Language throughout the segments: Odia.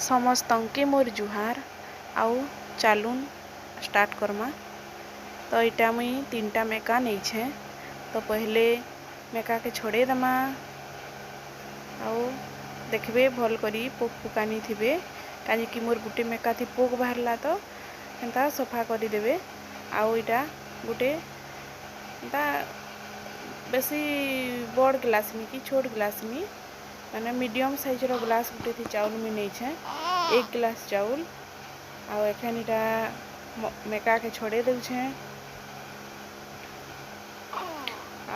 ସମସ୍ତଙ୍କେ ମୋର୍ ଜୁହାର। ଆଉ ଚାଲୁନ୍ ଷ୍ଟାର୍ଟ କର୍ମା। ତ ଏଇଟା ମୁଇଁ ତିନିଟା ମେକା ନେଇଛେଁ। ତ ପହିଲେ ମେକାକେ ଛଡ଼େଇ ଦେମା ଆଉ ଦେଖିବେ ଭଲ୍ କରି ପୋକ୍ ପୁକାନି ଥିବେ, କାହିଁକି ମୋର୍ ଗୁଟେ ମେକାଥି ପୋକ୍ ବାହାରିଲା। ତ ହେନ୍ତା ସଫା କରିଦେବେ। ଆଉ ଏଇଟା ଗୁଟେ ଏନ୍ତା ବେଶୀ ବଡ଼ ଗ୍ଲାସ୍ ନି କି ଛୋଟ ଗ୍ଲାସ୍ ନି, ମାନେ ମିଡ଼ିୟମ୍ ସାଇଜ୍ର ଗ୍ଲାସ୍ ଗୁଟେ ଥି ଚାଉଲ୍ ମୁଇଁ ନେଇଛେଁ, 1 ଗ୍ଲାସ୍ ଚାଉଲ୍। ଆଉ ଏଖେନ୍ ଇଟା ମେକାକେ ଛଡ଼େଇ ଦଉଛେଁ।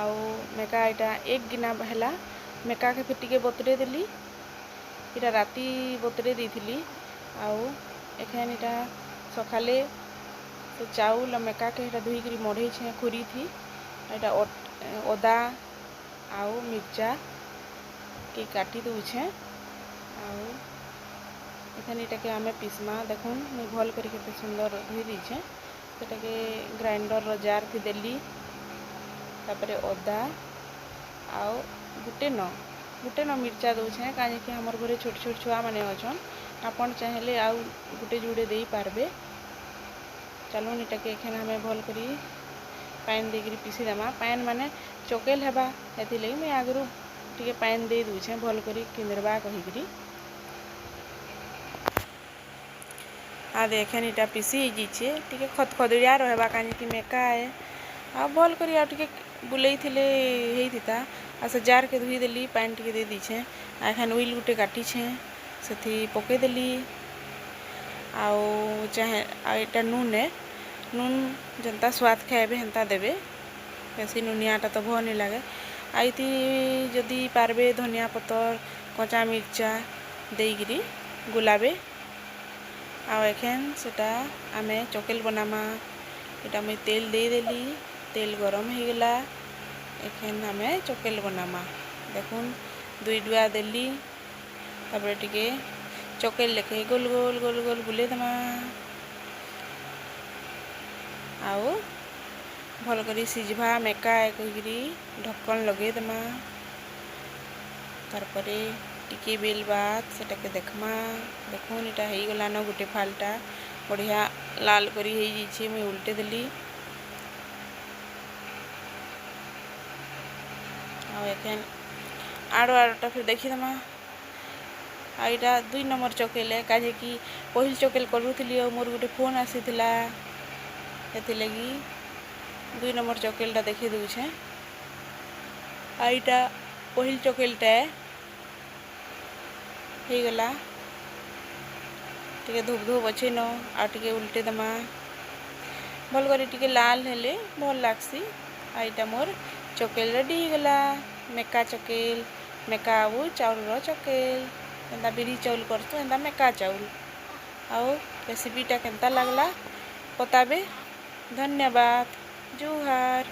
ଆଉ ମେକା ଏଇଟା 1 ଗିନା ହେଲା। ମେକାକେ ଫିର୍ ଟିକେ ବତୁରେଇ ଦେଲି। ଏଇଟା ରାତି ବତୁରେଇ ଦେଇଥିଲି। ଆଉ ଏଖେନ୍ ଇଟା ସକାଲେ ସେ ଚାଉଲ୍ ଆଉ ମେକାକେ ହେଟା ଧୋଇକିରି ମଢ଼େଇଛେଁ ଖୁରିଥି। ଏଇଟା ଅଦା ଆଉ ମିର୍ଚା କେ କାଟି ଦଉଛେଁ। ଆଉ ଏଖେନ୍ ଏଇଟାକେ ଆମେ ପିସ୍ମା। ଦେଖୁନ୍, ମୁଇଁ ଭଲ୍ କରି କେତେ ସୁନ୍ଦର ଧୋଇ ଦେଇଛେଁ। ସେଟାକେ ଗ୍ରାଇଣ୍ଡରର ଜାର୍ଥି ଦେଲି। ତାପରେ ଅଦା ଆଉ ଗୁଟେ ନ ମିର୍ଚା ଦଉଛେଁ, କାହିଁକି ଆମର୍ ଘରେ ଛୋଟ ଛୋଟ ଛୁଆମାନେ ଅଛନ୍। ଆପଣ ଚାହିଁଲେ ଆଉ ଗୁଟେ ଯୁଡ଼େ ଦେଇପାରବେ। ଚାଲୁନ୍, ଏଟାକେ ଏଖେନ୍ ଆମେ ଭଲ୍ କରି ପାଏନ୍ ଦେଇକିରି ପିସି ଦେମା। ପାଏନ୍ ମାନେ ଚକେଲ୍ ହେବା, ହେଥିର୍ଲାଗି ମୁଇଁ ଆଗରୁ ଟିକେ ପାଏନ୍ ଦେଇ ଦଉଛେଁ, ଭଲ୍ କରି କିନ୍ଦ୍ରବା କହିକିରି। ଆଉ ଦେଖେନ୍, ଇଟା ପିସି ହେଇଯାଇଛେ। ଟିକେ ଖଦଖଦଳିଆ ରହେବା, କାହିଁକି ମେକା ଏ। ଆଉ ଭଲ୍ କରି ଆଉ ଟିକେ ବୁଲେଇଥିଲେ ହେଇଥିତା। ଆଉ ସେ ଜାର୍କେ ଧୋଇଦେଲି, ପାଏନ୍ ଟିକେ ଦେଇ ଦେଇଛେଁ। ଆଉ ଏଖେନ୍ ଉଇଲ୍ ଗୁଟେ କାଟିଛେଁ, ସେଥି ପକେଇଦେଲି। ଆଉ ଚାହେଁ ଆଉ ଏଇଟା ନୁନ୍ ଏ। ନୁନ୍ ଯେନ୍ତା ସ୍ୱାଦ ଖାଇବେ, ହେନ୍ତା ଦେବେ। ବେଶୀ ନୁନିଆଟା ତ ଭଲ୍ ନି ଲାଗେ। ଆଉ ଇଥି ଯଦି ପାରବେ, ଧନିଆ ପତର୍, କଞ୍ଚା ମିର୍ଚା ଦେଇକିରି ଗୁଲାବେ। ଆଉ ଏଖେନ୍ ସେଟା ଆମେ ଚକେଲ୍ ବନାମା। ଏଟା ମୁଇଁ ତେଲ୍ ଦେଇଦେଲି, ତେଲ୍ ଗରମ ହେଇଗଲା। ଏଖେନ୍ ଆମେ ଚକେଲ୍ ବନାମା। ଦେଖୁନ୍, ଦୁଇ ଡୁଆ ଦେଲି। ତାପରେ ଟିକେ ଚକେଲ୍ ଲେଖେ ଗୋଲ ଗୋଲ ଗୋଲ ଗୋଲ ବୁଲେଇ ଦେମା। ଆଉ ଭଲ୍ କରି ସିଝବା ମେକା କହିକିରି ଢକ୍କନ୍ ଲଗେଇଦେମା। ତାରପରେ ଟିକେ ବେଲ୍ ବାଦ ସେଟାକେ ଦେଖ୍ମା। ଦେଖୁନ୍, ଇଟା ହେଇଗଲାନ। ଗୁଟେ ଫାଲ୍ଟା ବଢ଼ିଆ ଲାଲ୍ କରି ହେଇଯାଇଛେ। ମୁଇଁ ଉଲ୍ଟେଇ ଦେଲି। ଆଉ ଏଖେନ୍ ଆଡ଼ୁ ଆଡ଼ୁଟା ଫିର୍ ଦେଖିଦେମା। ଆଉ ଏଇଟା 2 ନମ୍ବର ଚକେଲେ, କାଜେ କି ପହିଲ ଚକେଲ କରୁଥିଲି ଆଉ ମୋର ଗୋଟେ ଫୋନ୍ ଆସିଥିଲା, ସେଥିଲାଗି 2 ନମ୍ବର ଚକେଲଟା ଦେଖେଇ ଦଉଛେଁ। ଆଉ ଏଇଟା ପହିଲ ଚକେଲଟା ହେଇଗଲା। ଟିକେ ଧୂପ ଧୂପ ଅଛେ ନ, ଆଉ ଟିକେ ଉଲ୍ଟେଇ ଦେମା। ଭଲ କରି ଟିକେ ଲାଲ ହେଲେ ଭଲ ଲାଗ୍ସି। ଆଉ ଏଇଟା ମୋର୍ ଚକେଲ ରେଡ଼ି ହେଇଗଲା। ମେକା ଚକେଲ, ମେକା ଆଉ ଚାଉଳର ଚକେଲ। ଯେନ୍ତା ବିରି ଚାଉଲ କରସୁଁ, ହେନ୍ତା ମେକା ଚାଉଲ। ଆଉ ରେସିପିଟା କେନ୍ତା ଲାଗଲା, ବତାବେ। ଧନ୍ୟବାଦ, ଜୁହାର।